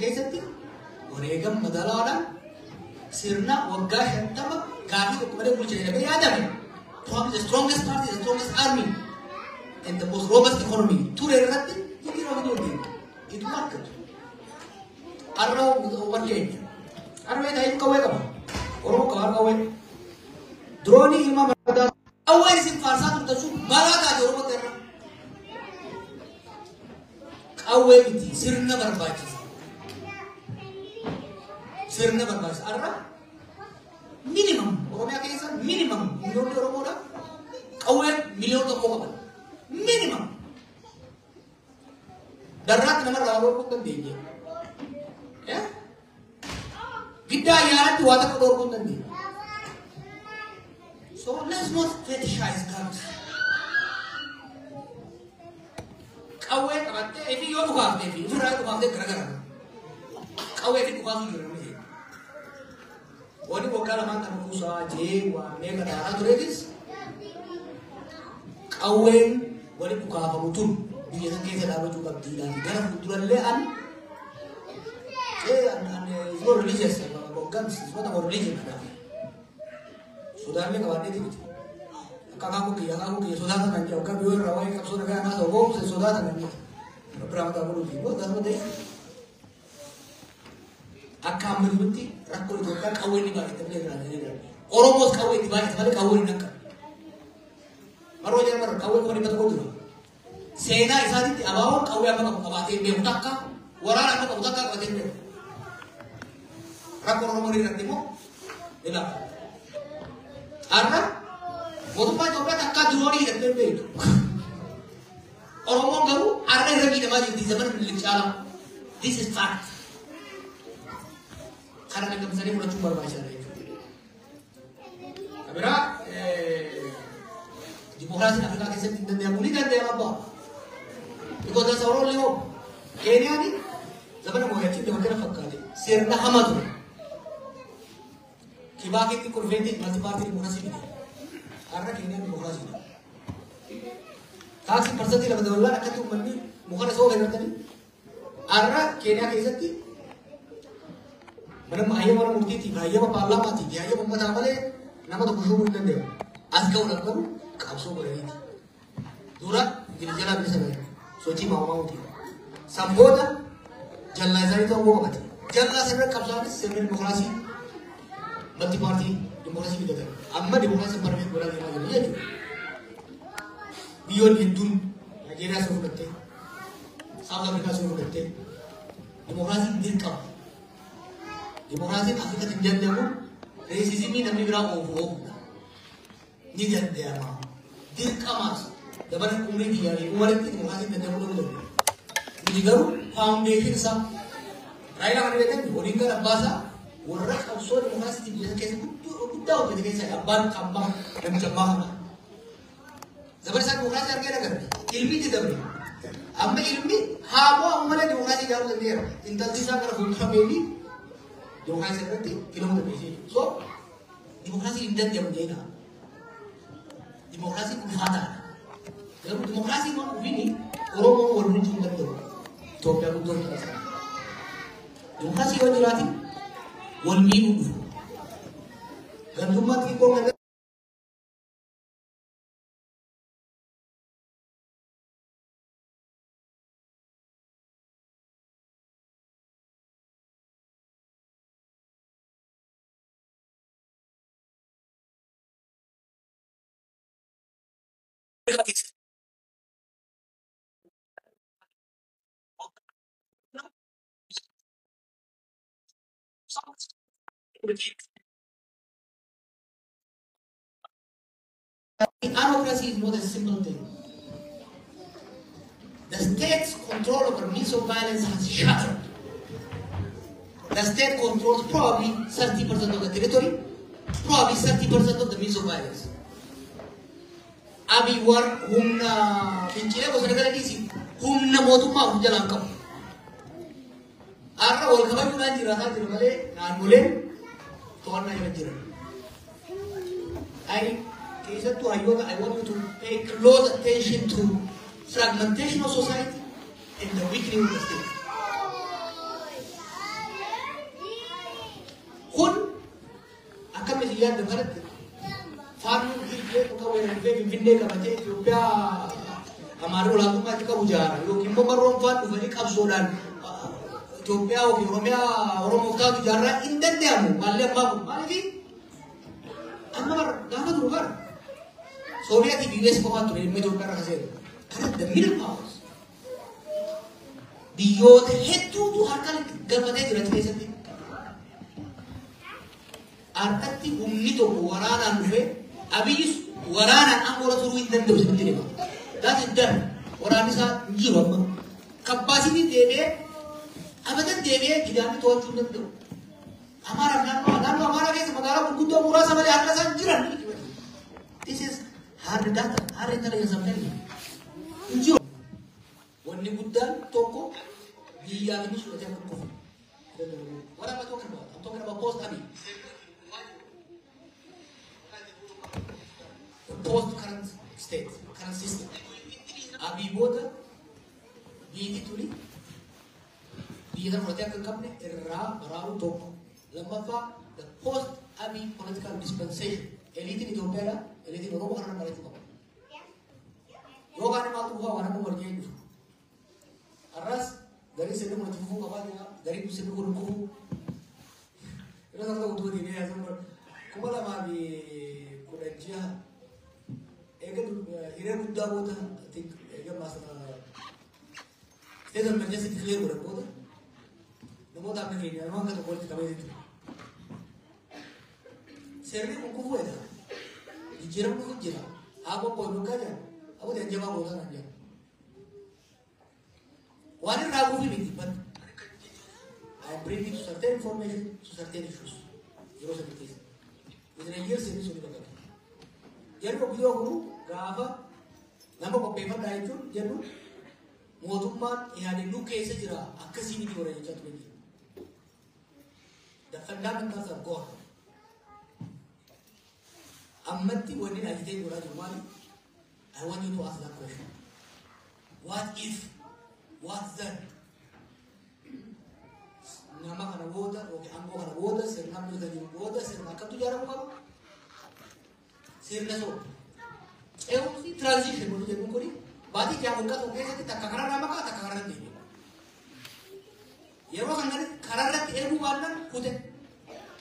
keessatti wareegama madaalawaadhaan sirna waggaa 50 gaafii tokko malee bulcha jedhamee yaadame. Probably the strongest party, the strongest army, and the most robust economy ture irratti jijjiirama fiduu dandeenya. It worked. Har'a warqee har'a ta'ee qawwee qaba. Oromoo qaba qawwee. Diroonii ilma madaa qawween isin faarsaa turtan sun balaa taate Oromoo irra. Qawwee miti sirna barbaachisa. Sirna barbaachisa. Har'a minimum Oromiyaa keessa minimum miliyoonni Oromoodha. Qawween miliyoona 1 qaban. Minimum. Darraatti namarraa dhorkuu hin dandeenye. Giddaa ayyaanatti waa takka dhorkuu hin dandeenye. So let's not fetishize guns. Qawwee qabattee fi yoo dhukaaftee fi ofirraa dhukaaftee garagara. Qawwee fi dhukaasuu jira namni jedhu. Wani waggaa lamaan kana kuusaa jee waa meeqa daaraa tureetis qawween wali dhukaafamu tun biyya san keessa dhaabachuu qabdiidhaan gara fuuldurallee an it's not religious about guns, it's not about religion kanaaf. Sodaallee qabaanneeti miti. Akka akaakuu kiyya sodaata kan jedhu akka biyyoon irraa waa'ee qabsoo nagaa namaa ta'u boomse sodaata kan jedhu. Rabbi rahmataa godhuufi. No, that's not the issue. Akka amma jirutti rakkoon Itoophiyaa qawwee ni baay'ate malee irraa ni jira. Oromoos qawwee itti baay'ate malee qawwee hin hanqatu. Maroo jedhama irra qawwee 100,000 jira. Seenaa isaatitti abaaboon qawwee amma qabu qabaatee hin beeku takka waraana amma qabu takka qabatee hin beeku. Rakkoon Oromoo irratti immoo ni laafa. Har'a mootummaa Itoophiyaa takkaa diroonii hidhattee hin beektu. Oromoon garuu har'a irra miidhamaa jirti zamana Minilik caalaa. This is fact. Kana dhaqqabsanii fudhachuun barbaachisaadha jechuudha. Biraa dimokiraasiin Afrikaa keessatti hin danda'amu ni danda'ama abbaa. Because that's our only hope. Keeniyaan zamana mooyachiin dabalatee fakkaate sirna hama ture. Kibaakitti kurfeetti multi paartii dimokiraasii miti. Har'a Keeniyaan dimokiraasiidha. Taaksii 2% dabalaan akkatti uummanni mukana soo fayyadamtanii har'a Keeniyaa keessatti mana hayyama mana murtiitiif hayyama paarlaamaatiif hayyama uummataa malee nama tokko shuumuu hin danda'amu. As ga'uudhaaf garuu qabsoo godhaniiti. Dura Ingiliz jalaa bilisa ba'e sochii maamaawuti. San booda jallaa isaanii ta'uu qabate. Jallaa sirna qabsaanis sirna dimokiraasii multi paartii dimokiraasii fidatan. Amma dimokiraasii barmee godhaa deemaa jiru jechuudha. Biyyoonni hedduun Naayijeeriyaa soo fudhattee, Saawut Afrikaa soo fudhattee dimokiraasiin dirqama. Dimokiraasiin Afrikatti hin danda'amu reesizimii namni biraa oofu oofudha. Ni danda'ama. Dirqamaas dabala umrii biyyaa fi umaritti dimokiraasiin danda'amuu dhabuu danda'a. Nuti garuu faawundeeshin isaa Raayilaa kan beekan waliin gara abbaa isaa warra qabsoo dimokiraasiitiin biyya keessa guddaa hojjete keessa abbaan abbaa namicha abbaa kana. Zamana isaa dimokiraasii argee agarre. Ilmi itti dabre. Amma ilmi haa bu'aa malee dimokiraasii ijaaruu danda'eera. Intalli isaa gara fuuldura beekni dimokiraasii irratti filamuu dandeessi jechuudha. So dimokiraasii hin danda'amu jedhina. Dimokiraasiin ulfaataadha. Garuu dimokiraasiin waan ofiini Oromoon wal bulchuu hin danda'u. Itoophiyaa guddoo taasisaa. Dimokiraasii yoo jiraatin wal miidhuu dhufu. Gandummaa xiqqoo ganda Anocracy is not a simple thing. The state's control over means of violence has shattered. The state controls probably 30% of the territory, probably 30% of the means of violence. Abiy war humna fincilee bosona gara dhiisi humna mootummaa of jalaan qabu. Har'a wal kabajuudhaan jiraataa jiru malee naannoleen to'annaa jala jiran. I keessattuu hayyoota I want you to pay close attention to fragmentation of society and the weakening of the state. Finfinnee qabatee Itoophiyaa Amaarri olaantummaa itti qabu jaara yookiin immoo marroonfaan dhufanii qabsoodhaan Itoophiyaa yookiin Oromiyaa Oromoof taatu jaarraa hin danda'amu. Maalli ammaa kun maaliif amma bara gaafa turu bara Sooviyaatii fi US qofaan ture dhimma Itoophiyaa irra kaseeru. Kana the middle powers biyyoota hedduutu harka galfatee jira achi keessatti. Harkatti humni tokko waraanaan dhufee Abiyyis waraanaan aangoo turuu hin danda'u sitti hima. That is done. Waraanni isaa hin jiru amma. Capacity deebi'ee abadan deebi'ee gidaamni to'achuu hin danda'u. Amaara naannoo Amaaraa keessa magaalaa gurguddoo muraasa malee harka isaan jiran. This is hard data, hard intelligence, I'm telling you. Hin jiru. Wanni guddaan tokko biyyaaf inni fudhatee akka kufu. What am I talking about? I'm talking about post Abiy. The post current state, current system. Abiy booda biyyi tuni biyya sana fudhatee akka hin qabne irraa baraaruu tokko. Lammaffaa, the post Abiy political dispensation. Eliitiin Itoophiyaadha, eliitiin Oromoo kana barachuu qaba. Yoo kaan maaltu dhufaa waan amma warjee dhufu. Har'as garii sirni kun itti fufuu qabaa jira, garii sirni kun kufuu. Yeroo sana tokko tuuti ni asuma 2016 eega hiree guddaa booda, eega state of emergency declare godhan booda, namoota akka keenya nama akka tokko walitti qabee jechuudha. Sirni kun kufuu edha. Jijjiiramni kun jira. Haa qopho'u dhugaa jira. Abuti jabaa gootaa kan jedhu. Waan irraa kufi miti, but I am privy to certain information, to certain issues. Yeroo sana keessa. Within a year sirni suni bakka. Yeroo guyyoo kunu gaafa nama qopheeffadhaa jechuun jennu mootummaan yaadannoo keessa jira akkasii miti warra jechaa ture jira. The fundamentals are gone. Ammatti wanni agitate godhaa jiru maali? I want you to ask that question. What if? What then? Nama kana booda yookiin aangoo kana booda, sirna amma jiru booda, sirna akkamtu ijaaramuu qaba? Sirna soo. Ce'umsi, transition wanti jennuun kuni, baatii 6 waggaa tokko keessatti takka kararraa maqaa takka kararra deebi'a. Yeroo kan kararratti eeguu baannaan kute.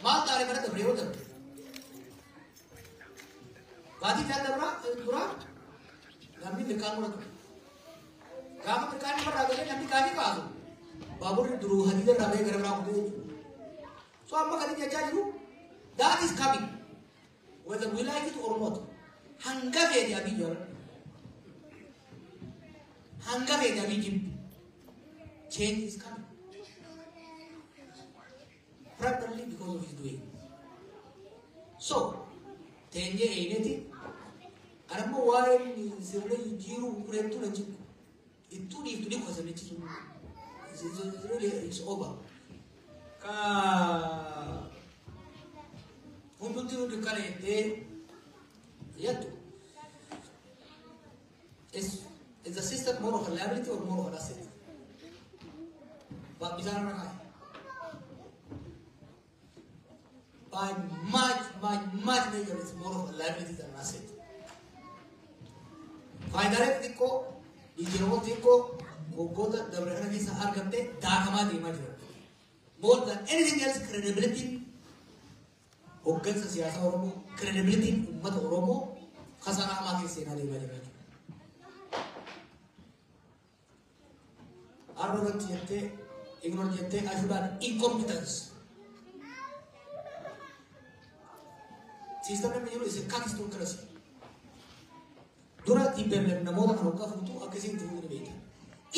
Maal taaree bara dabre yeroo dabre. Baatii 6 dabraa duraa namni mirkaan muratu. Gaafa mirkaan irraa galee namni gaafii kaasu. Baaburri duruu hadiida irraa bahee gara biraa kutee jechuudha. So amma kan inni jechaa jiru, that is coming. Whether we like it or not. Hanga feete Abiy jaalladhu. Hanga feete Abiy jibbi. Change is coming. Primarily because of his doing. So, teenyee eenyeti anammoo waa'een sirna jijjiiruu kureettuu na jibbu. Ittuu dhiiftu ni kufa sirnichi sun. It's really, it's over. Ka hundumti dukkana jettee jettu. Is the system more of a liability or more of an asset? But bishaan irra kaa'e. By much, much, much measure, it's more of a liability than an asset. Faayidaalee xixiqqoo, jijjiiramoota xixiqqoo waggoota dabre kana keessa argamte daakamaa deemaa jira. More than anything else, credibility hoggansa siyaasaa Oromoo, credibility uummata Oromoo kasaraa hamaa keessa seenaa deemaa jira jechuudha. Arrogant jettee, ignore jettee, ashuudhaan incompetence. System namni jiru is a kakistocracy. Dura TPLF namoota kan hoggaa fuutu akkasiin itti fuutu ni beekta.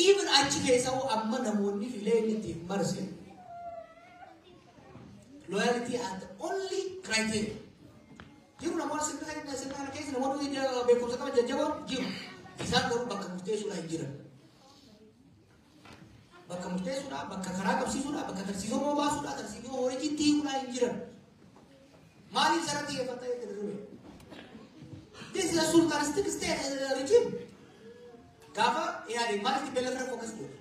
Even achi keessa hoo amma namoonni filee inni ittiin marse loyalty as the only criteria. Jiru namoota sirna kana keessa namoonni beekumsa qaban jajjaboon jiru. Isaan garuu bakka murteessuudhaan hin jiran. Bakka murteessuudhaan, bakka karaa qabsiisuudhaan, bakka tarsiisoo baasuudhaan, tarsiisoo horiitti hiikuudhaan hin jiran. Maaliif sarara xiyyeeffataa jette dirree? This is a sultanistic state regime. Gaafa yaade maaliif TPLF irra focus godhe?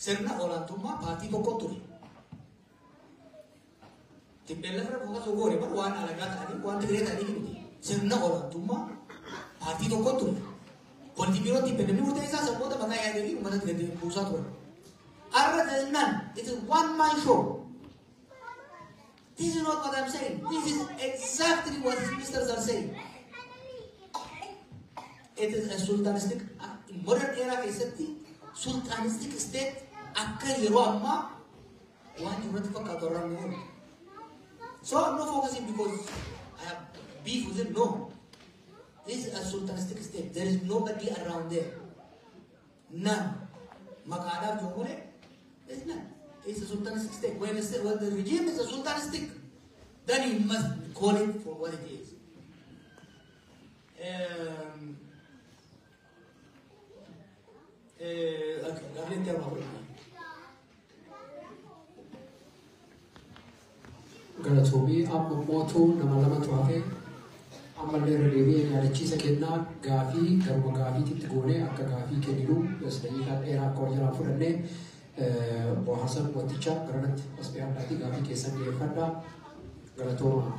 Sirna olaantummaa paartii tokko ture. TPLF irra focus goone bar waan alagaa ta'anii waan Tigree ta'anii miti. Sirna olaantummaa Paartii tokkotti ture. Politbiirootti namni murteessaa saboota maqaa yaadee fi uummatatti gadi buusaa turan. Har'a there is none. It is one man show. This is not what I'm saying. This is exactly what his ministers are saying. It is a sultanistic, modern era keessatti sultanistic state akka yeroo ammaa waan irratti fakkaatu irraa nu oolu. So I'm not focusing because I have beef with it. No. This is a sultanistic state. There is nobody around there. None. Maqaadhaaf jiru malee, there is none. It's a sultanistic state. When the regime is a sultanistic, then you must call it for what it is. Okay, gaaffiin itti armaa fudhata. Galatoomii. Amma mootuu nama lamatu hafe. Ammallee irra deebi'ee yaadachiisa kennaa, gaafii garuma gaafiitti goonee akka gaafii kenninu daqiiqaa dheeraa akka wal jalaa fudhannee. Obbo Hasan Wanticha garanatti as dhiyaadhaatii gaafii keessan dhiyeeffadhaa. Galatooma.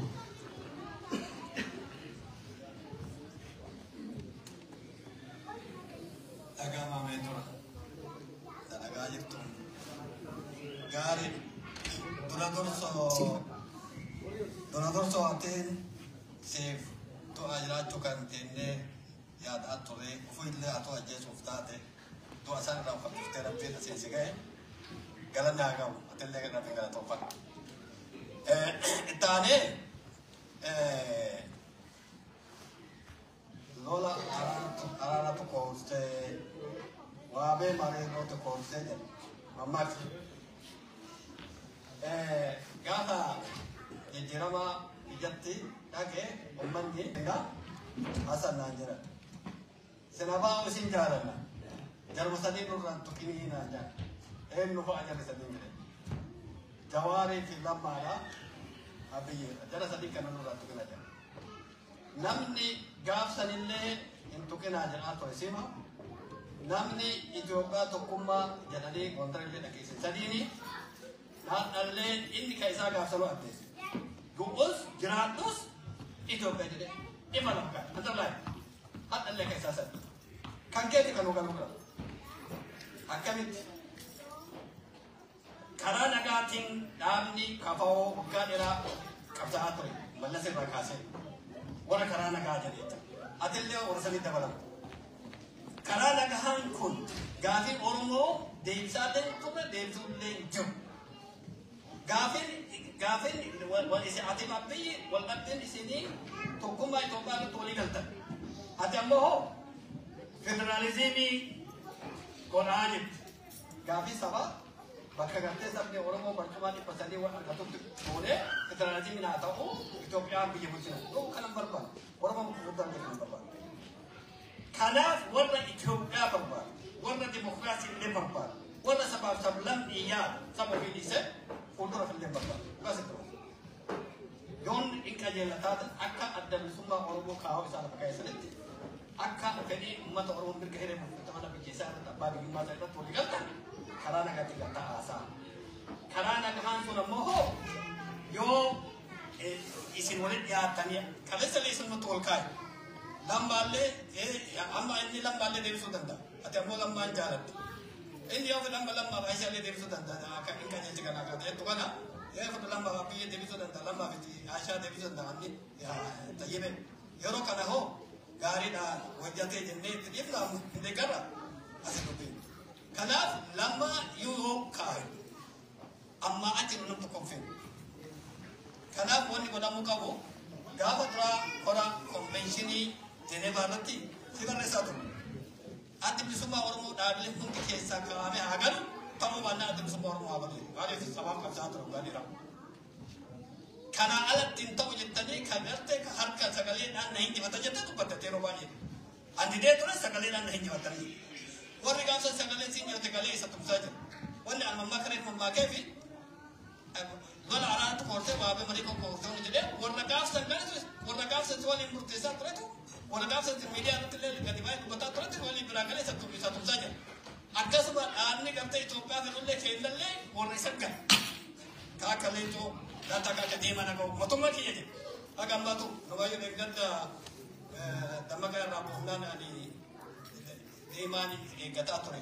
Dhagaa tura. Dhagaa jirtu. Gaarii. Dura dursoo atiin siif du'a jiraachuu kan teennee yaadaa ture, ofii illee haa ta'u ajjeesuuf taate, du'a isaan irraa uffattuftee rabbiin asiin si ga'e galanni haa gahu, atillee rabbiin galatoonfadhu. Itti aanee lola araara tokko hooltee waabee mareeroo tokko hooltee jedhu mammaaksa. Gaafa jijjiirama biyyatti dhaqee uummanni Hasan naan jedhan. Sinabaa isin jaalanna. Jarma sadii nurraan tuqinii naan jedhan. Eenyu fa'a jarri sadiin jedhe. Jawaarii fi Lammaadha. Abiyyeedha. Jara sadii kana nurraan tuqina jedhan. Namni gaafsanillee hin tuqinaa jedhaa ture sima. Namni Itoophiyaa tokkummaa jedhanii Gondarillee dhageesse sadiini. Haadhallee inni kan isaa gaafsanuu addeesse. Du'us jiraadhus Itoophiyaa jedhee ifa lafa kaa'e. Underline. Haadhallee kan isaa sadi. Kan keeti kan hoogganuu qaba. Akkamitti? Karaa nagaatiin dhaabni KFO waggaa dheeraa qabsaa'aa ture. Mallas irraa kaasee. Warra karaa nagaa jedhee. Atillee warra sanii dabalamtu. Karaa nagahaan kun gaafii Oromoo deebisaallee hin turre, deebisuullee hin jiru. Gaafiin ati biyyi wal dhabdeen isinii tokkummaa Itoophiyaa irratti walii galtan. Ati ammoo hoo federaalizimii godhaa jirti. Gaafii sabaa bakka gartee sabni Oromoo barcuma 300 waan argatutti goonee federaalizimiin haa ta'u, Itoophiyaan biyya bulchina. Dhuu kanan barbaadu. Oromoon guddaan kan barbaadu. Kanaaf warra Itoophiyaa barbaadu, warra dimokiraasii illee barbaadu, warra sabaaf sablammii yaadu, saba ofii dhiisee fuuldura illee barbaadu. Dhugaas itti baasa. Yoon hin qajeela taatan, akka Adda Bilisummaa Oromoo kaa'uu isaa lafa kaa'e akka fedhii uummata Oromoo mirga hiree murteeffannaa biyya isaa irratti abbaa biyyummaa isaa irratti walii galtan, karaa nagaatti galtaa haasaa. Karaa nagaan sun ammoo hoo yoo isin walitti dhiyaattanii kaleessa illee isin nutti ol kaa'e. Lammaallee amma inni lammaallee deebisuu danda'a. Ati ammoo lammaan jaalatti. Inni yoo fedhan lammaa fi Aishaallee deebisuu danda'a. Akka hin qajeelchi kana akka ta'ettu kana yoo fedhan lammaa fi biyya deebisuu danda'a. Lammaa fi Aishaa deebisuu danda'a. Inni tayyibee. Yeroo kana hoo gaariidha hojjatee jennee itti dhiifna, hin deeggarra asi dubbiin. Kanaaf lammaa yoo kaa'e amma achi nu nam tokko hin feenu. Kanaaf wanni godhamuu qabu, gaafa duraa kora konvenshinii Jenevaa irratti si barreessaa ture. Addi Bilisummaa Oromoo dhaabileen hundi keessaa kaa'amee haa galu, ta'uu baannaan Addi Bilisummaa Oromoo haa badu. Maaliif sabaaf qabsaa'aa ture waggaa dheeraa. Kanaa alatti hin ta'u jettanii kan gartee harka sagaleedhaan na hinjifata jettee dubbatte yeroo baay'ee. Andi dee ture sagaleedhaan na hinjifatanii. Warri gaafsa sagalee siin jiraate galee isa tumsaa jira. Wanni an mammaa kareef mammaakee fi lola araaratu koortee waabee marii koortee jedhee warra gaafsan gale, warra gaafsan si waliin murteessaa turetu, warra gaafsan miidiyaa irratti illee gadi baay'ee dubbataa turetu waliin biraa galee isa tumsaa jira. Akkasuma dhaabni gartee Itoophiyaa fedhullee keellallee warra isa gala. Ka akka leencoo laata akka deemaa naga'u mootummaa kiyya jedhe. Haga ammaatu nabaay'ee deeggadda Dammaqaa irraa buufnaan ani deemaan eeggataa ture.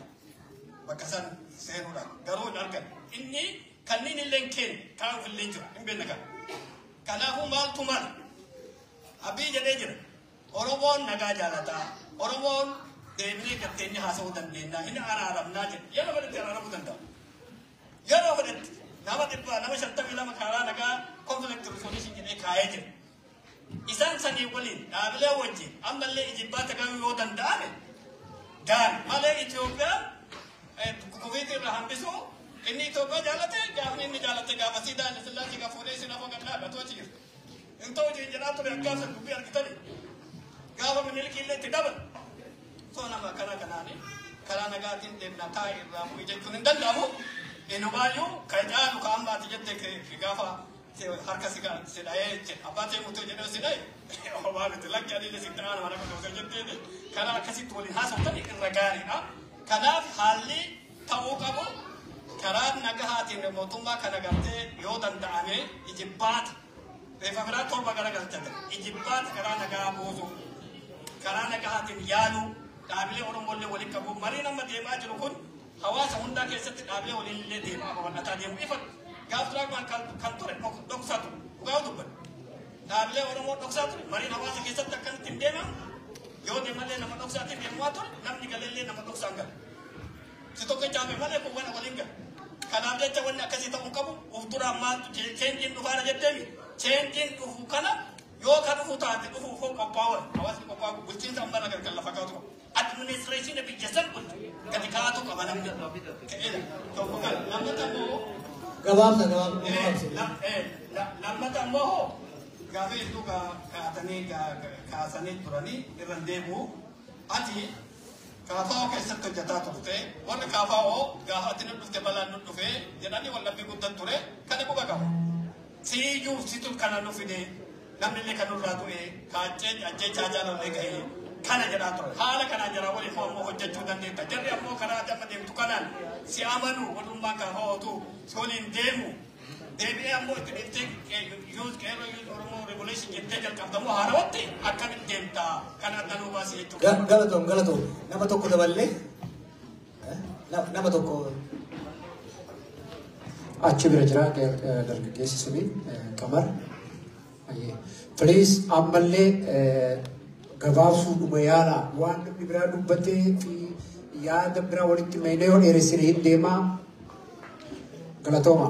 Bakka san seenuudhaan garuu hin argan. Inni kanneen illee hin kennu kaa'uuf illee jiru hin beekna kana. Kanaafuu maaltu mala? Abiy jedhee jira. Oromoon nagaa jaalataa. Oromoon deemnee gatteenye haasa'uu dandeenya. Inni araaramnaa jedhe. Yeroo fedhetti araaramuu danda'a. Yeroo fedhetti nama 152 karaa nagaa conflict resolution jedhee kaa'ee jira. Isaan sanii waliin dhaabilee wajjin ammallee ijibbaata gahuu yoo danda'ame gaarii malee Itoophiyaan kufiitii irraa hambisuu inni Itoophiyaa jaalate gaafni inni jaalate gaafa siidaa inni sillaasii gaafa fuudhee isin afoo gad dhaabatu achi jira. Hin ta'u jedhaa ture akkaasa dubbii argitanii gaafa Minilikii illee itti dabale. So nama kana kanaani karaa nagaatiin deemna taa'e irraa bu'ii jechuun hin danda'amu. Inumaayyuu kan caalu ka amma ati jette gaafa harka si dha'ee jedhe abbaa ta'e murtee jedhee si dha'e homaa miti lakki adiilee si ta'an mana qote osoo jetteeni karaa akkasitti waliin haasoftan irra gaariidha. Kanaaf haalli ta'uu qabu karaa nagahaatiin mootummaa kana gartee yoo danda'ame ijibbaata reefa biraa 7 garagalchate ijibbaata karaa nagaa buusu karaa nagahaatiin yaalu dhaabilee Oromollee waliin qabu mariin amma deemaa jiru kun hawaasa hundaa keessatti dhaabilee waliin illee deemaa babal'ataa deemu ifa gaaf duraa kan ture dhoksaa ture dhugaa dubbanne dhaabilee Oromoo dhoksaa ture mariin hawaasa keessatti akkanatti hin deemamu yoo deemallee nama dhoksaatiin deemaa ture namni galeellee nama dhoksaan gala si tokko caafe malee kun waan waliin gala kanaaf jecha wanni akkasii ta'uu qabu uf duraan maaltu cheenjiin dhufaara jetteemi cheenjiin dhufu kana yoo ka dhufu taate dhufuuf hoo qophaa'u hawaasni qophaa'u bulchiinsa amma irra kan lafa kaa'atu qabu administreeshinii biyya san bulchu gadi kaa'atu qaba namni tokko kan lammata immoo Gabaabsa gabaabsa. Lammata immoo hoo gaafa hedduu kaatanii kaasanii turanii irra deebi'u ati KFO keessatti hojjetaa turte warri KFO gaafa ati nu dhufte balaan nu dhufe jedhanii wallabbii guddaa ture kana quba qabu. Siyyuu situ kana nu fide namni illee kan nurraa du'e kaachee ajjechaa jaalallee ga'e kana jedhaa ture. Haala kanaan jara waliin ammoo hojjechuu dandeetta. Jarri ammoo karaa ati amma deemtu kanaan si amanu warrummaan KFOtu si waliin deemu. Deebi'ee ammoo itti dhiiftee youth qeerroo youth Oromoo revolution jettee jalqabdamoo haarawatti akkamitti deemta kana adda nuu baasi jechuudha. Galatoom galatoom nama tokko daballee nama tokko. Achi bira jira dargaggeessi suni Qamar. Please ammallee gabaabsuu dhuma yaala waan namni biraa dubbatee fi yaada biraa walitti maynee yoo dheeressine hin deemaa galatooma.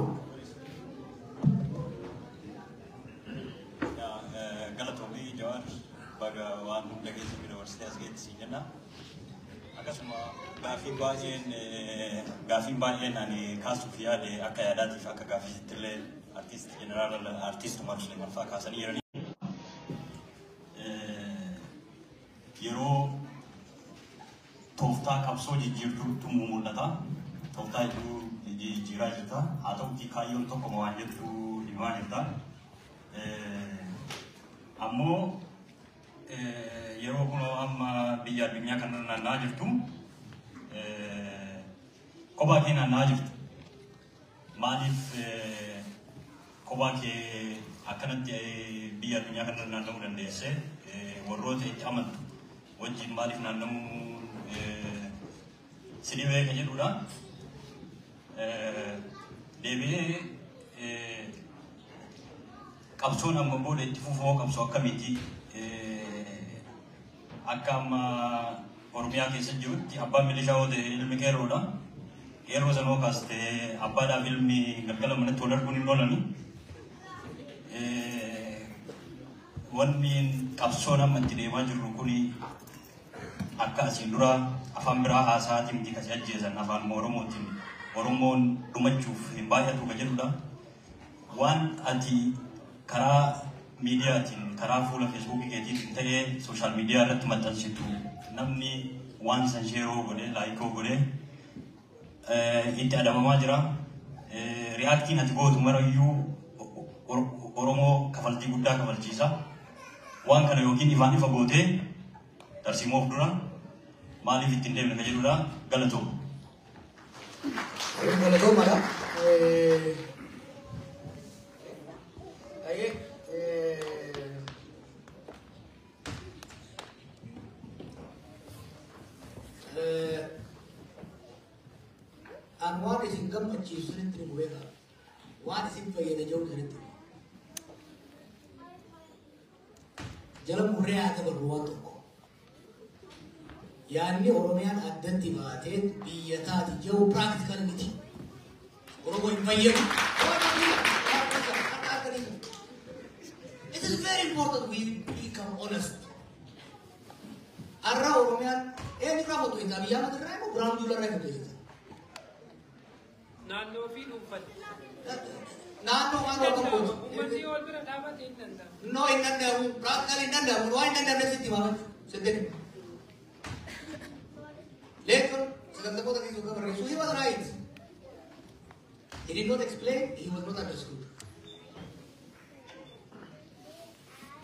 Galatoomii Jawaar baga waan hunda keessa yuunivarsiitii as geetti siin jenna. Akkasuma gaaffiin baay'een ani kaasuuf yaade akka yaadaatiif akka gaaffiitti illee artiist jeneraal artiist Umar Suleiman fa'aa kaasanii jiranii. Yeroo tooftaa qabsoo jijjiirtuutu mul'ata. Tooftaa hedduu jijjiiraa jirta. Haa ta'utii kaayyoon tokkoma waan jettu himaa jirta. Ammoo yeroo kunoo amma biyya addunyaa kana naanna'aa jirtu kophaa kee naanna'aa jirtu. Maaliif kophaa kee akkanatti biyya addunyaa kana naanna'uu dandeesse warroota itti amantu wajjin maaliif naanna'uu si dhibee kan jedhudha. Deebi'ee qabsoon amma booda itti fufoo qabsoo akkamiiti akka amma Oromiyaa keessa jirutti abbaan milishaa yoo ta'e ilmi qeerroodha. Qeerroo sana yoo kaaste abbaadhaaf ilmi galgala manatti wal arguun hin oolani. Wanni qabsoon amma itti deemaa jirru kuni akka asiin dura afaan biraa haasa'aatiin miti kasi ajjeesan afaan Oromootiin Oromoon dhumachuuf hin baay'atu ka jedhudha. Waan ati karaa miidiyaatiin karaa fuula feesbuukii keetiitiin ta'ee sooshaal miidiyaa irratti maxxansitu namni waan san sheeroo godhee laayikoo godhee itti adamamaa jira. Riyaaktiin ati gootu marayyuu Oromoo kafaltii guddaa kafalchiisa. Waan kana yookiin ifaan ifa gootee tarsiimoof dura maaliif ittiin deemne ka jedhudha galatoom. Galatoomadha. An waan isin gammachiisu sanitti ni beeka. Waan isin fayyada jiru sanitti. Jala murree haa dabarru waan tokko. Yaadni Oromiyaan addatti baatee biyya taati jiru practical miti. Oromoo hin fayyadu. It is very important we become honest. Har'a Oromiyaan eenyurraa foto hin ta'a? Biyya Ahmad irraa immoo Birhaanuu Juulaa irraa foto hin ta'a. Naannoo fi dhuunfatti. Naannoo waan tokkooti. Uummanni wal bira dhaabate hin danda'amu. No, hin danda'amu. Practically hin danda'amu. Waan hin danda'amne sitti hima sitti hima. Later, sagantamoota keessa yookaan barreessu, he was right. He did not explain, he was not understood.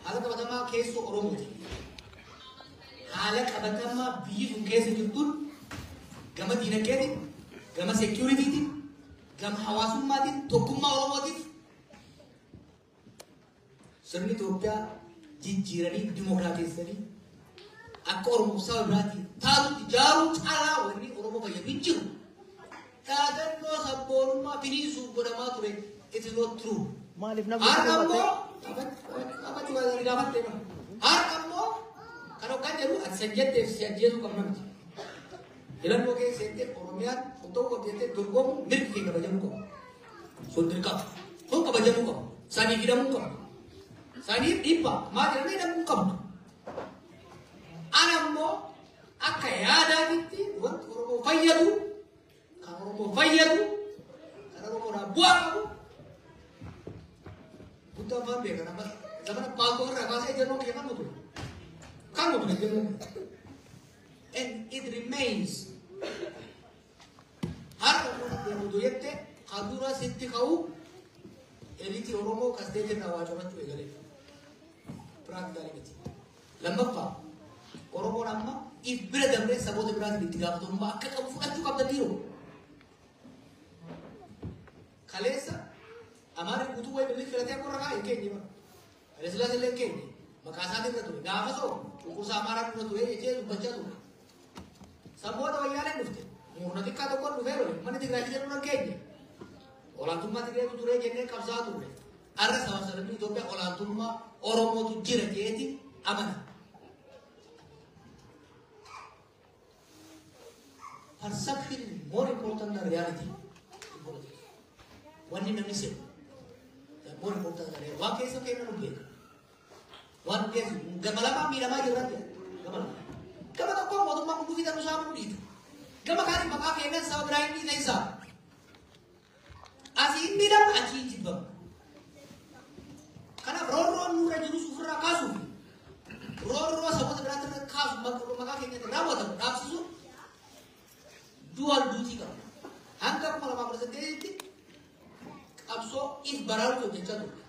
Haala qabatamaa keessoo Oromooti. Haala qabatamaa biyyi sun keessa jirtuun gama diinagdeetiin, gama securitytiin, gama hawaasummaatiin, tokkummaa Oromootiif sirni Itoophiyaa jijjiiranii dimokiraateessanii akka Oromoo saba biraatiin taatutti ijaaruu caalaa wanni Oromoo fayyadu hin jiru. Dhaadannoo sabboonummaa finiisuuf godhamaa ture, it is not true. Maaliif namni Har'a ammoo gaafatte, har'a ammoo kan hoggaan jedhu ati san jetteef si ajjeesuu qabna miti. Filannoo keessa seentee Oromiyaan qottoo qotteettee dorgomu mirgi kee kabajamuu qabu. Sun dirqama. Sun kabajamuu qabu. Saniif hidhamuu qabu. Saniif dhiibbaa maal jedhamee hidhamuu qabdu. Ana ammoo akka yaadaatitti wanti Oromoo fayyadu, kan Oromoo fayyadu, kan Oromoodhaaf bu'aa qabu guddaa afaan beekan amma zamana paakoo irraa kaasee ejjennoo kee kan ture. Kan ture ejjennoo. And it remains. Har'a Oromoo deemu jette kadura sitti ka'u eliitii Oromoo kasteetii irraa waa corachuu eegalee. Practically miti. Lammaffaa, Oromoon amma if bira dabree saboota biraatiin itti gaafatamummaa akka qabu fudhachuu qabda dhiiroo. Kaleessa Amaarri guutuu wayi bilii filatee akka warra kaa'e hin keenye bara. Haile Sillaasee illee hin keenye. Maqaa isaatiin irra ture. Gaafa soo cunqursaa Amaaraa dura ture jechee dubbachaa ture. Saboota wayyaaleen dhufte. Murna xiqqaa tokkoon dhufee lole. Manni Tigraay jedhu hin keenye. Olaantummaa Tigreetu ture jennee qabsaa turre. Har'a saba sablammii Itoophiyaa olaantummaa Oromootu jira jeeti amana. Perception is more important than reality in politics. Wanni namni se'u more important than reality. Waan keessa keenya nu beeka. Waan keessa gama lamaan miidhamaa jirra jira. Gama lama. Gama tokkoon mootummaa hunduu fi tanuu saamuu dhiita. Gama kaaniin maqaa keenyan saba biraa hin dhiita isaa. Asii hin miidhamu, achii hin jibbamu. Kanaaf roorroon nurra jirus ofirraa kaasuuf, roorroo saboota biraatti irra kaasu maqaa keenyatti raawwatamu dhaabsisuun dual duty qaba. Hanga 2018tti qabsoo if baraarutu hojjechaa turre.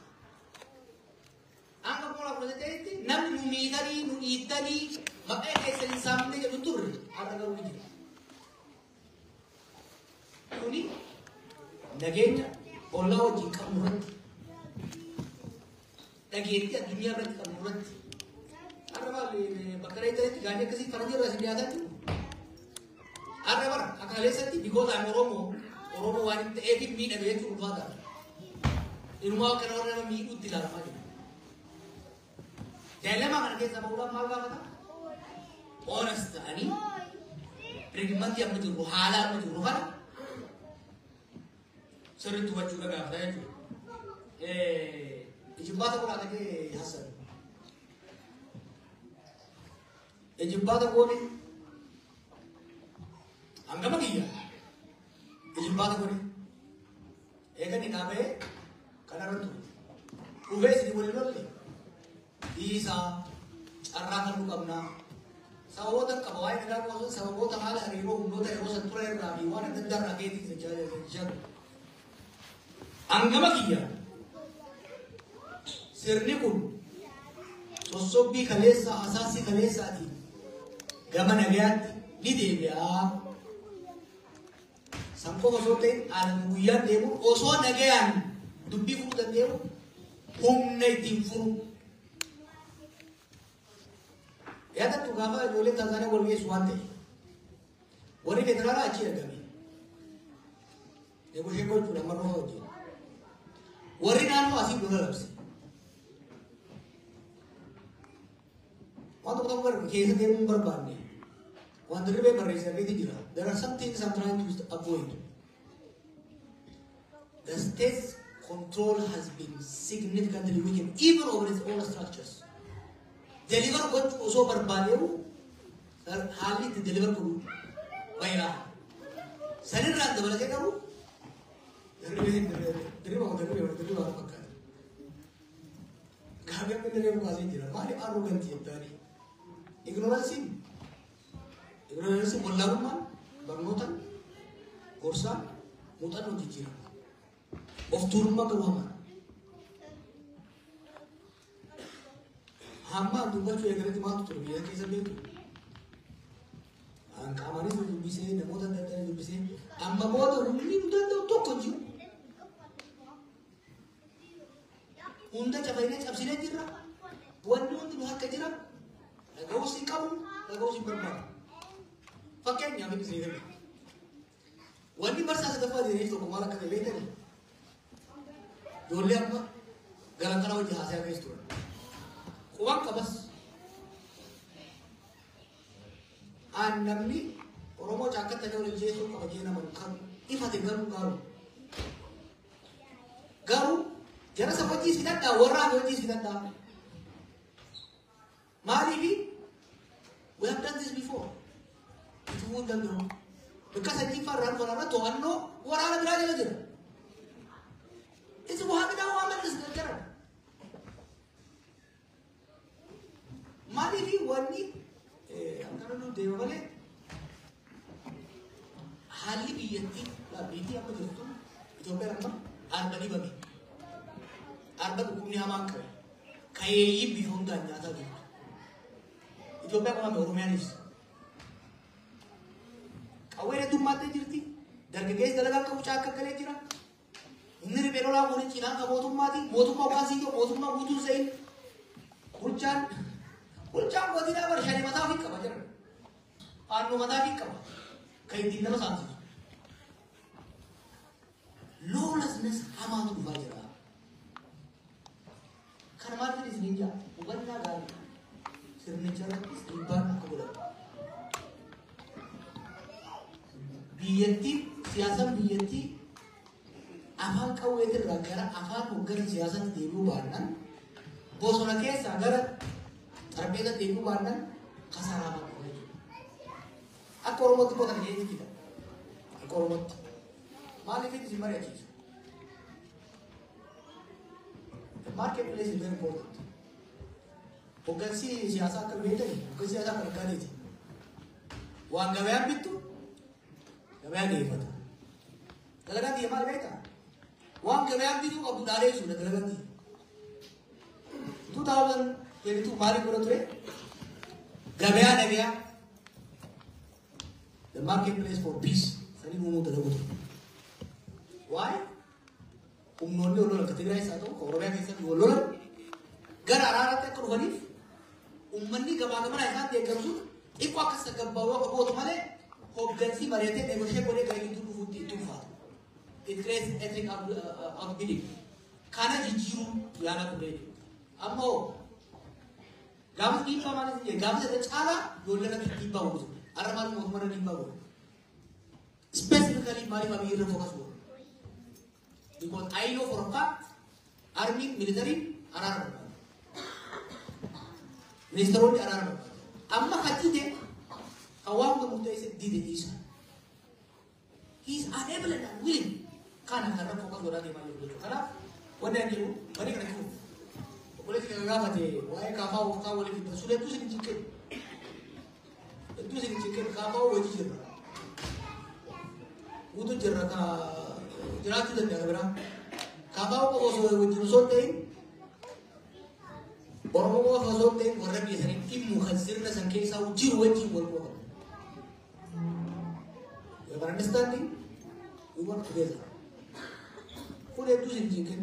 Hanga 2018tti namni nu miidhanii nu dhiittanii maqaa keessan hin saamne jedhu turre, har'a garuu ni jira. Kuni nageenya ollaa wajjin qabnu irratti, dhageettii addunyaa irratti qabnu irratti, har'a maal bakka reettanitti gaanii akkasii faranjii irraa isin dhiyaataa jiru. Har'a bara akka kaleessatti because I'm Oromo, Oromoo waan hin ta'eef miidhame jechuun ulfaataadha. Inumaa akka nama nama miidhuutti ilaalamaa jira. Dilemma kana keessa bahuudhaan maal gaafata? Honest ta'anii pragmatic amma jirru, haala amma jirru kana sirriitti hubachuudha gaafata jechuudha. Ijibbaata godhaa ta'ee Hassan. Ijibbaata goone hangama kiyya ijibbaata godhe eegani dhaabee kanarra ture. Dhufee isin waliin lolle dhiisaa, carraa kan nu qabnaa. Sababoota qaba waa'ee nagaa qofa, sababoota haala hariiroo humnoota yeroo san ture irraa fi waan adda addaa irraa keetii jechaa ture. Hangama kiyya sirni kun sossobbii kaleessaa hasaasii kaleessaatiin gama nagayaatti ni deebi'aa. San qofa osoo ta'in aanan guyyaan deemu osoo nagayaan dubbii furuu danda'u humna ittiin furu. Yaadattu gaafa ijoolleen Tanzaaniyaa wal geessu waan ta'e. Warri federaalaa achi ergame. Negotiate gochuudha amma rofa wajjin. Warri naannoo asii lola labse. Waan tokko tokko barbaanne keessa deemuu hin barbaanne. Waan dirribee barreesse argeeti jira. There are some things I'm trying to avoid. The state's control has been significantly weakened, even over its own structures. Deliver gochuu osoo barbaadeeru haalli itti deliver godhu baay'ee. Sanirraan dabalatee garuu dirriba dirriba dirriba fakkaata. Gaafii amma inni reefu kaasee jira. Maali arrogant jettaanii? Ignoranceiin ignoranceiin wallaalummaan barnootaan gorsaan muuxannoon jijjiirama. Of tuulummaa garuu hamaadha. Hamma dubbachuu eegalatti maaltu ture biyya keessa beektu? An qaamaanis dubbisee namoota adda addaa dubbisee amma booda humni nu danda'u tokko hin jiru. Hunda cafaynee cabsinee jirra. Wanni hundi nu harka jira. Dhaga'uus hin qabu, dhaga'uus hin barbaadu. Fakkeenyaaf inni isin kenna. Wanni marsaa sadaffaa jireenya tokko maal akka ta'e beektanii? Ijoollee amma galan kana hojii haasaa keessa turan. Quban qabas. An namni Oromoo caakkatti ta'ee waliin jeesuu qaba jee nama kan ifate garuu garuu. Garuu jara isa hojii fidadhaa warra hafe hojii fidadhaa. Maaliifi we have done this before. Itti fufuu hin danda'u. Bakka sanyii farraan waraana to'annoo waraana biraa jala jira. Isin waa biraa waa mallis jara. Maaliifi wanni akkana nu deema malee haalli biyyattii biyyattii amma jirtu Itoophiyaan amma arba dhibame. Arba dhukkubni hamaan qabe. Kayeeyyiin biyya hundaan nyaataa jirtu. Itoophiyaa qofaa Oromiyaanis. Qawween heddummattee jirti. Dargaggeessi dalagaa qabu caakka galee jira. Inni riphee lolaa kun cinaan kan mootummaati. Mootummaa waan siyyoo mootummaa guutuu se'in. Bulchaan bulchaan godinaa bar shanii mataa ofii qaba jira. Faannoo mataa ofii qaba. Kan ittiin nama saamsisu. Lawlessness hamaatu dhufaa jira. Kana maal fedhe isiniin jaa hubannaa gaarii sirnicha irrattis dhiibbaan akka godhamu. Biyyattiin siyaasaan biyyattii afaan qawweetirraa gara afaan hooggansa siyaasaatti deebi'uu baannaan bosona keessaa gara xarbeezatti deebi'uu baannaan kasaaraa dhufa jechuudha. Akka Oromootti immoo kana jedhee jira. Akka Oromootti. Maaliif isin mari'achiisu? The marketplace is very important. Hoggansi siyaasaa akka beektani, hoggansi siyaasaa akka nagaadeeti. Waan gabayaan bittu gabayaan dhiyeeffata. Dalagaan xiyya maal beektaa? Waan gabayaan bituu qabdu dhaalee jechuudha dalagaan xiyya. 2022 maaliif godha ture? Gabayaa dhagayaa. The marketplace for peace. Sanii uumuu dalagu ture. Why? Humnoonni wal lolan ka Tigraayis haa ta'u, ka Oromiyaa keessatti wal lolan gara araaraatti akka dhufaniif uummanni gabaa gamanaa isaan deeggarsuun xiqqoo akka sagabbaawuu akka gootu malee hoggansi mari'atee negotiate godhee gara gidduu dhufuutti itti ulfaatu. It creates ethnic outbidding. Kana jijjiiruu yaala ture jechuudha. Amma hoo gaafas dhiibbaa maaliif hin jedhe gaafas irra caalaa ijoollee irratti dhiibbaa godhu ture. Har'a maaliif mootummaa irra dhiibbaa godhu? Specifically maaliif Abiyyi irra focus godhu? Because I know for a fact army military araara barbaadu. Ministeeronni araara barbaadu. Amma kan dide kan waan hunda murteesse dide isa. He is unable and unwilling. Kana kan rakkoo focus godhaa deemaa jiru jechuudha. Kanaaf wanni ani jiru wanni kana jiru. Obboleessi kan gaafate waa'ee kaafaa waqtaa waliif hidhan sun hedduu isin hin cinqin. Hedduu isin hin cinqin kaafaa hojii jirra. Guutuu jirra ka jiraachuu danda'a biraa. Kaafaa qofa osoo wajjin osoo hin ta'in Oromoo qofa osoo hin ta'in warra biyya sanii dhimmu kan sirna san keessaa jiru wajjin wal quba qabu. We have an understanding, we work together. Kun hedduu isin cinqin.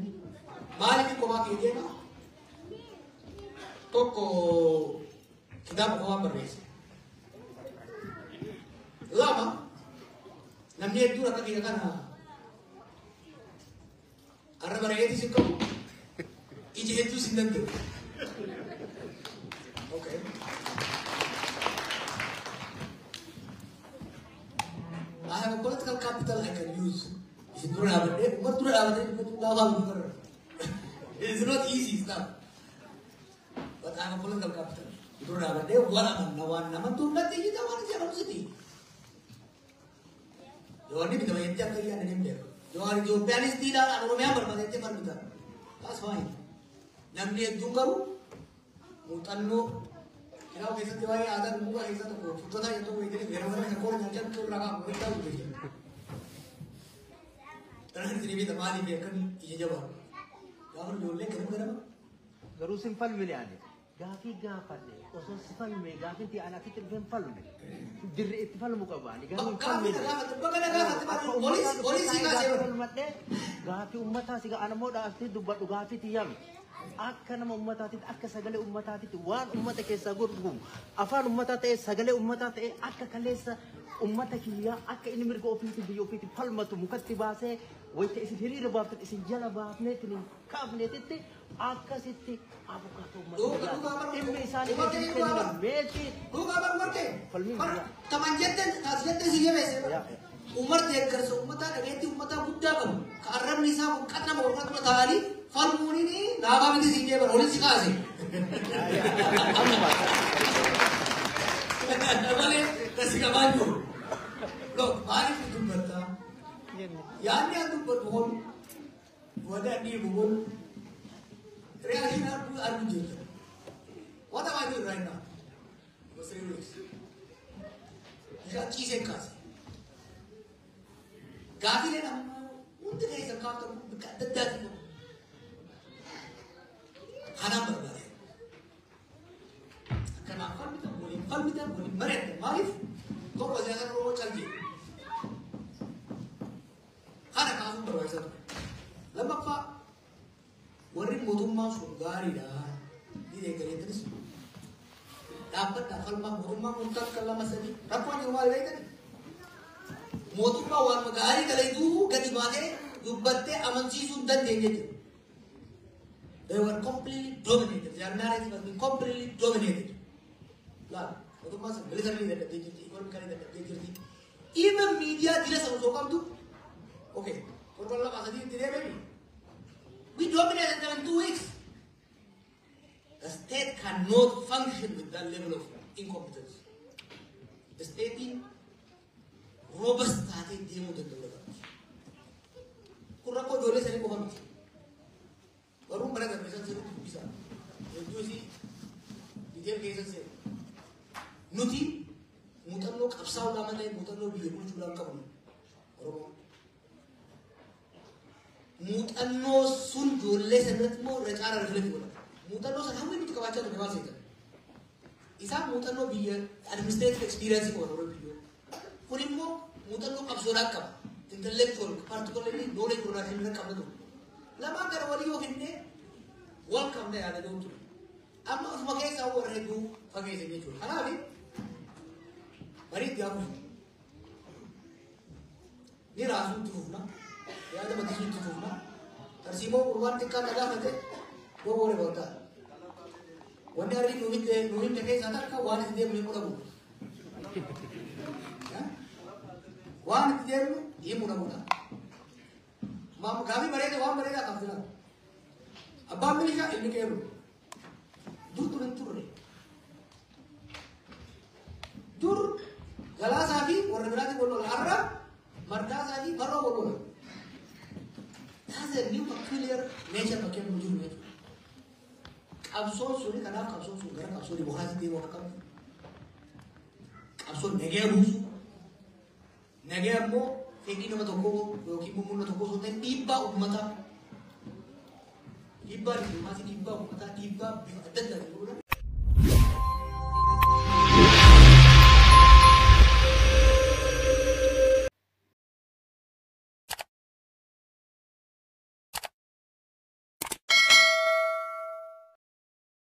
Maaliif kophaa kee deema? Tokko kitaaba qofaan barreesse. Lama namni hedduun akka kiyya kana Har'a bareedeetis hin qabu. Iji hedduus hin danda'u. Okay. I have a political capital I can use. Isin dura dhaabadhee, uummata dura dhaabadhee dubbachuu laafaa miti bara. It's not easy stuff. But I have a political capital. Dura dhaabadhee waan amanna waan namantu natti iyyita waan isin jedhamu. Jawaarni bitama jettee akka iyyaa hin beeku. Jawaar Itoophiyaanis diidhaan an Oromiyaan barbaada jettee falmita. That's fine. Namni hedduun garuu muuxannoo kitaaba keessatti waa'ee aadaa muka keessaa tokko furdataa jettuu beekanii gara mana kan koora nyaachaa tokko irraa kaamu walitti ta'u jechuudha. Kanaan isin beekta maaliif akkan ija jabaa. Gaafa ijoollee ganama ganama. Garuu sin falmine ani. Gaafii gaafadhe osoo si falme gaafii ti ana asitti dhufee hin falme. Dirri itti falmu qaba ani garuu hin Gaafii falmine. gaafate baga na gaafate maali poolisii kaasee bara. Falmadhe gaafii uummataa si ana immoo dhaabsitee dubbadhu gaafii tiyyaa miti. Akka nama uummataatitti akka sagalee uummataatitti waan uummata keessaa gurgumu afaan uummataa ta'e sagalee uummataa ta'e akka kaleessa uummata kiyyaa akka inni mirga ofiitti biyya ofiitti falmatu mukatti baasee wayita isin hiriira baaftan isin jala baafneetiin kaafneetitti akkasitti abukaatoo uummata kiyyaa dhimmi isaanii isin kennan meetii Dhugaa bar warqee. Falmiin biyyaa. Taman jetten taas jetten si jabeesse. Umar deeggarsa uummataa dhageettii uummataa guddaa qabu. Ka arrabni isaa kun qaxama warra dura ta'anii falmuuniin naafaa miti si jeeban olin si kaase. Amma Malee kasi qabaa jiru. Look, maaliif dubbattaa? Yaadni an dubbatu kun wanni an dhiibu kun reaction argu jirta. What am I doing right now? For 3 weeks. Bishaan ciiseen kaase. Gaafileen ammoo hundi keessa kaaftan kun bakka adda addaatiin qabu. Kanaan barbaade. Akkanaan falmitan, waliin falmitan, waliin mari'atan. Maaliif? Tokko siyaasa Oromoo calqee. Kana kaasuun barbaachisaa ture. Lammaffaa, warri mootummaan sun gaariidha. Ni deeggareetanis dhaabbadhaa falmaa mootummaan kun takka lama sadii rakkoon jiru maal beektani? Mootummaa waan gaarii dalayduu gadi baatee dubbattee amansiisuu hin dandeenye jechuudha. They were completely dominated. Their narrative has been completely dominated. Laal, mootummaan sun militarily dadhabdee jirti, economically dadhabdee jirti. Even miidiyaa dila sana osoo qabdu, okay, torban lama sadii itti deebi'e. We dominated them in 2 weeks. The state cannot function with that level of incompetence. The state robust taatee deemuu danda'u qabdi. Kun rakkoo ijoollee sanii qofa miti. Barruun bara darbe san sirriitti dubbisa. Hedduu isii detail keessa seenu. Nuti muuxannoo qabsaa'uudhaan malee muuxannoo biyya bulchuudhaan qabnu Oromoo. Muuxannoo sun ijoollee sanatti immoo irra caalaa rifletti godhama. Muuxannoo sana hawwii nuti qabaachaa turre maal seetan? Isaan muuxannoo biyya administrative experience qaban warra biyyoo. Kun immoo muuxannoo qabsoodhaan qaba. Intellectual, particularly knowledge production irra qabna ture. Lamaan gara walii yoo kennee wal qabna yaada ture. Amma ofuma keessaa warra hedduu fageesse jechuudha. Kanaaf marii itti hafuuf ni raasuu itti fufna. Yaada maddisiisuu itti fufna. Tarsiimoo gurbaan xiqqaan na gaafate, don't worry about that. Wanni harri nu himte keessaa takka waan itti deemnu himuu dhabu. Waan itti deemnu himuu dhabuudha. Gaafii bareeda waan bareedaa kan filan. Abbaan milishaa ilmi qeerru. Dur dur hin turre. Dur Galaasaa fi warra biraatiin wal lola. Har'a Mardaasaa fi Marroo wal lola. That's a new peculiar nature bakkee nu jiru jechuudha. Qabsoon suni kanaaf qabsoon sun gara qabsoo dimokiraasii deemuu akka qabdu. Qabsoon nagaya buusu. Nagaya immoo fedhii nama tokkoo yookiin immoo murna tokkoo osoo hin ta'in dhiibbaa uummataa. Dhiibbaa diplomaasii, dhiibbaa uummataa, dhiibbaa bifa adda addaatiin godhan.